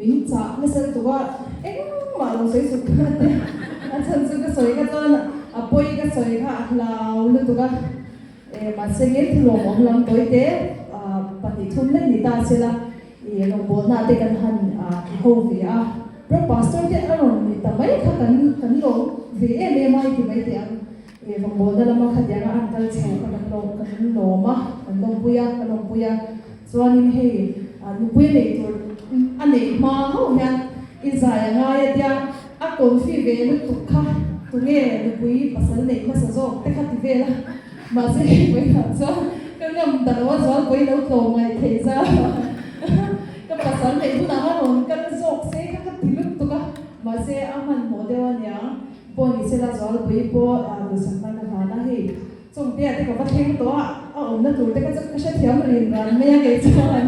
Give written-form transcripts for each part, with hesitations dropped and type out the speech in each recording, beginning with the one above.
Min chah nasa lutuk a, engmah lo sawi suk kha te a chhan chu ka sawi kha chuan a pawi ka sawi kha a hlau lutuk a, e mahse nge thilawm awm lam tawi te pahnih thum lek ni ta se la i rawngbawlna te kan han ti ho ve a, Pro Pastor te a rawn ni ta mai kha kan kan lawm ve em em a i ti mai teh ang, e rawngbawlna lama khatianga an kal chho kha kan lawm kan lawm a, kan lawmpui a ka lawmpui a. Chuanin hei nupui a neih tur a neih hma hauh hian i zai a ngai a tia a confi ve lutuk kha tunge nupui pasal neih hmasa zawk te kha ti vel a, mahse hei vawiinah chuan ka ngam ta lo a zualpui lo tlawm ngaih theih zar a ka pasal neih hunah khan rawn kal zawk se kha ka ti lutuk a, mahse a hmanhmawh deuh aniang pawh ni sela zualpui pawh duhsakna ka hlan a hei. Chawngtea te ka va thleng tawh a, a awmna tur te kha chu ka hrethiam rin ran mai a kei chuan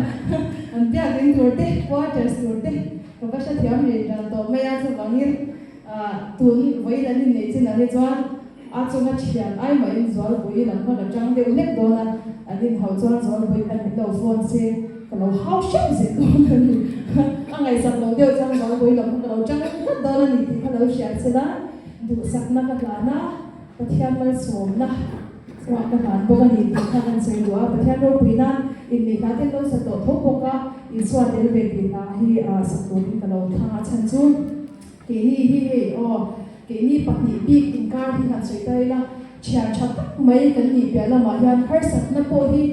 an biak in tur te, quarters tur te ka va hrethiam rin ran tawh mai a, chuvangin tun vawiin an inneih chinah hi chuan a chunga thian ai mahin Zualpui lam kha ka tang deuh hlek dawn a, an inhauh chuan Zualpui khan min lo phone se ka lo hau hrep zet dawn a ni, a ngaihsak lo deuh chuan Zualpui lam kha ka lo tang tlat dawn a ni tih kha lo hriat sela duhsakna ka hlan a. Pathian malsawmna chhuah ka hlan bawk a ni tih kha kan sawi duh a, Pathian ropui nan inneih hla te an lo sa tawh tho bawk a, Isua tel ve tih hla hi sak turin ka lo thlang a, chhan chu keini hi hei aw keini pahnih bik inkar hi han sawi ta ila, thian tha tak mai kan nih piah lamah hian harsatna pawh hi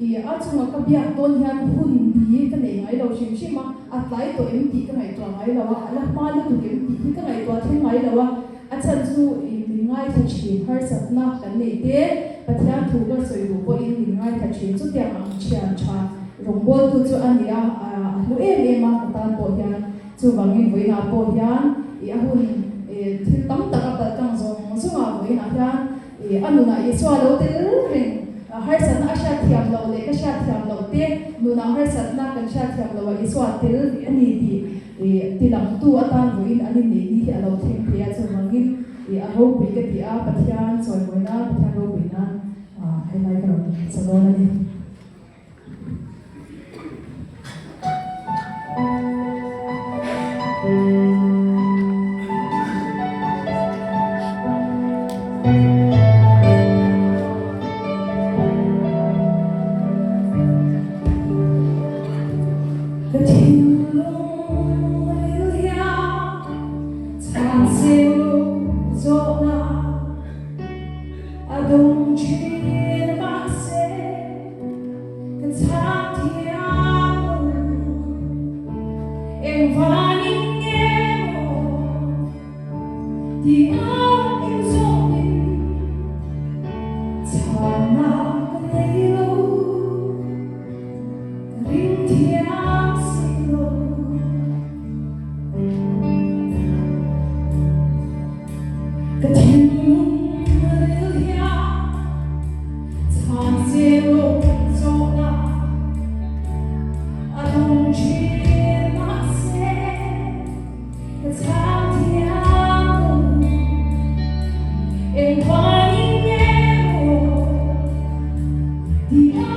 i a chunga ka biak dawn hian hun bi ka nei ngai lo hrim hrim a, a tlai tawh em tih ka ngaihtuah ngai lo a, a la hma lutuk em tih hi ka ngaihtuah thleng ngai lo a. A chhan chu i min ngaithla thin, harsatna kan neih te, Pathian thu ka sawi duh pawhin min ngaithla thin. Chutiang ang thian tha rawngbawltu chu a ni a, a hlu em em a ka tan pawh hian. Chuvangin vawiinah pawh hian i a hun thil tam tak a palh tlang zawng zawng a, vawiinah hian i a nunah Isua lo tel reng, harsatna a hriatthiam loh leh ka hriatthiam loh te, nunah harsatna kan hriatthiam loh a Isua tel ve a ni tih I tilangtu atan vawiin an inneih ni hi a lo thleng thei a, chuvangin i a ropui ka ti a, Pathian chawimawi nan, Pathian ropui nan helai ka rawn sa dawn a ni. Ka thinlung ril hian chhan seng lo zawhna a dawng thin mahse ka chhang thiam lo. Engvangin nge maw tih a inzawmin chhanna ka nei lo. Ring thiam si lo. Ka thinlung ril hian chhan zel lo zawhna a dawng thin mahse ka chhang thiam lo. Engvangin nge maw tih a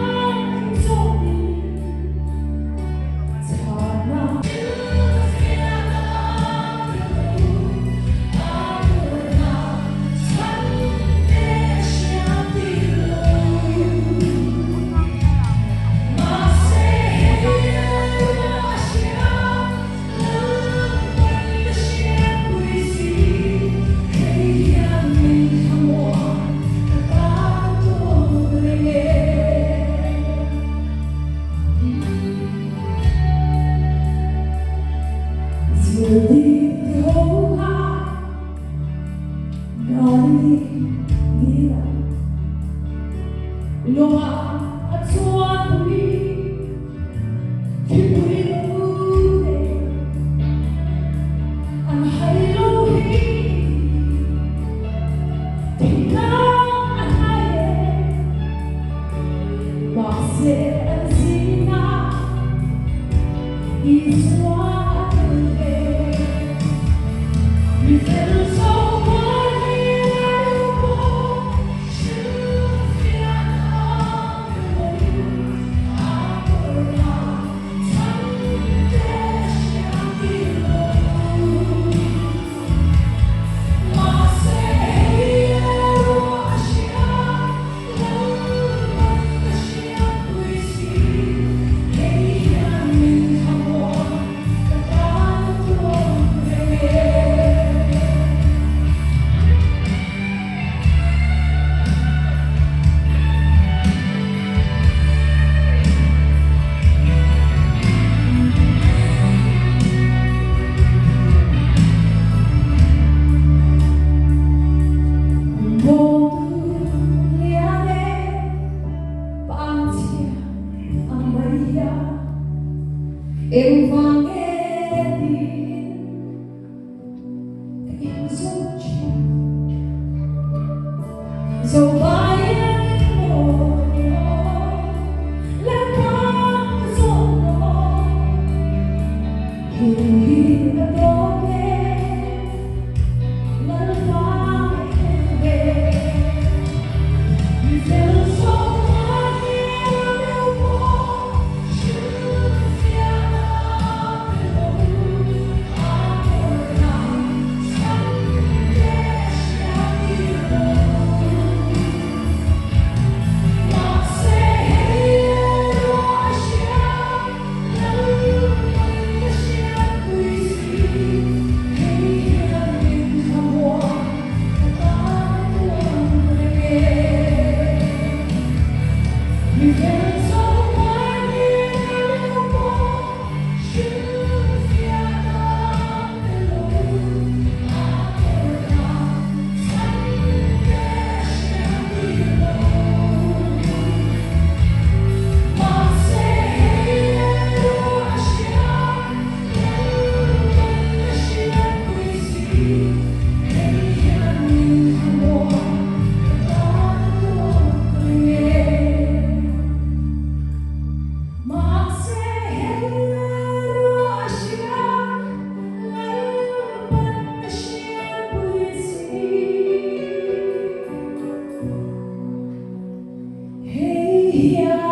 Hei hian.